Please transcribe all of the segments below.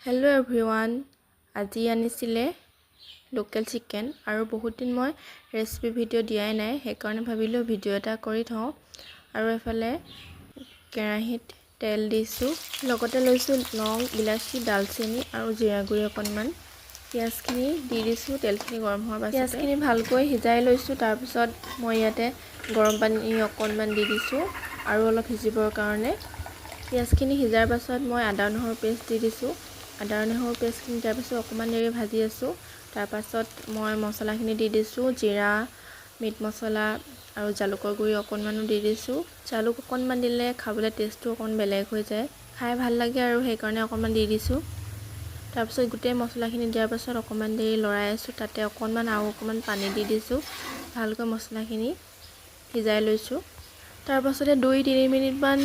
Hello' everyone, আজি আনিছিলে local chicken আৰু বহুত দিন মই ৰেচিপি ভিডিঅ' দিয়াই নাই। সেইকাৰণে ভাবিলোঁ ভিডিঅ' এটা কৰি থওঁ। আৰু এফালে কেৰাহীত তেল দিছোঁ, লগতে লৈছোঁ লং, ইলাচি, ডালচেনি আৰু জিৰা গুড়ি অকণমান। পিঁয়াজখিনি দি দিছোঁ। তেলখিনি গৰম হোৱাৰ পাছত পিঁয়াজখিনি ভালকৈ সিজাই লৈছোঁ। তাৰপিছত মই ইয়াতে গৰম পানী অকণমান দি দিছোঁ আৰু অলপ সিজিবৰ কাৰণে। পিঁয়াজখিনি সিজাৰ পাছত মই আদা নহৰু পেষ্ট দি দিছোঁ। আদা নহৰু পেষ্টখিনি দিয়াৰ পাছত অকণমান দেৰি ভাজি আছোঁ। তাৰপাছত মই মছলাখিনি দি দিছোঁ। জিৰা, মিট মছলা আৰু জালুকৰ গুড়ি অকণমানো দি দিছোঁ। জালুক অকণমান দিলে খাবলৈ টেষ্টটো অকণ বেলেগ হৈ যায়, খাই ভাল লাগে আৰু সেইকাৰণে অকণমান দি দিছোঁ। তাৰপিছত গোটেই মছলাখিনি দিয়াৰ পাছত অকণমান দেৰি লৰাই আছোঁ। তাতে অকণমান আৰু অকণমান পানী দি দিছোঁ। ভালকৈ মছলাখিনি সিজাই লৈছোঁ। তাৰপাছতে 2-3 মিনিটমান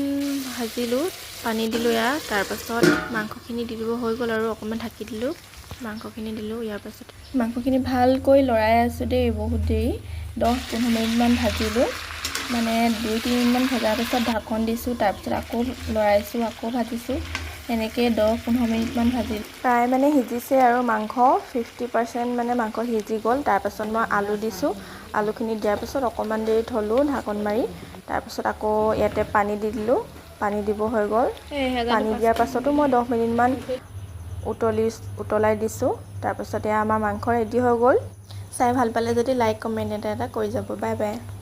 ভাজিলোঁ, পানী দিলোঁ এয়া। তাৰপাছত মাংসখিনি দি দিব হৈ গ'ল আৰু অকণমান ঢাকি দিলোঁ, মাংসখিনি দিলোঁ। ইয়াৰ পাছত মাংসখিনি ভালকৈ লৰাই আছোঁ দেই। বহুত দেৰি, 10-15 মিনিটমান ভাজিলোঁ। মানে 2-3 মিনিটমান ভজাৰ পাছত ঢাকন দিছোঁ। তাৰপিছত আকৌ লৰাইছোঁ, আকৌ ভাজিছোঁ। সেনেকৈ 10-15 মিনিটমান ভাজিলোঁ। প্ৰায় মানে সিজিছে আৰু মাংস 50% মানে মাংস সিজি গ'ল। তাৰপাছত মই আলু দিছোঁ। আলুখিনি দিয়াৰ পাছত অকণমান দেৰি থ'লোঁ ঢাকন মাৰি। তাৰপাছত আকৌ ইয়াতে পানী দি দিলোঁ। পানী দিব হৈ গ'ল। পানী দিয়াৰ পাছতো মই 10 মিনিটমান উতলাই দিছোঁ। তাৰপাছত এয়া আমাৰ মাংস ৰেডি হৈ গ'ল। চাই ভাল পালে যদি লাইক, কমেণ্ট এটা এটা কৰি যাব। Bye bye.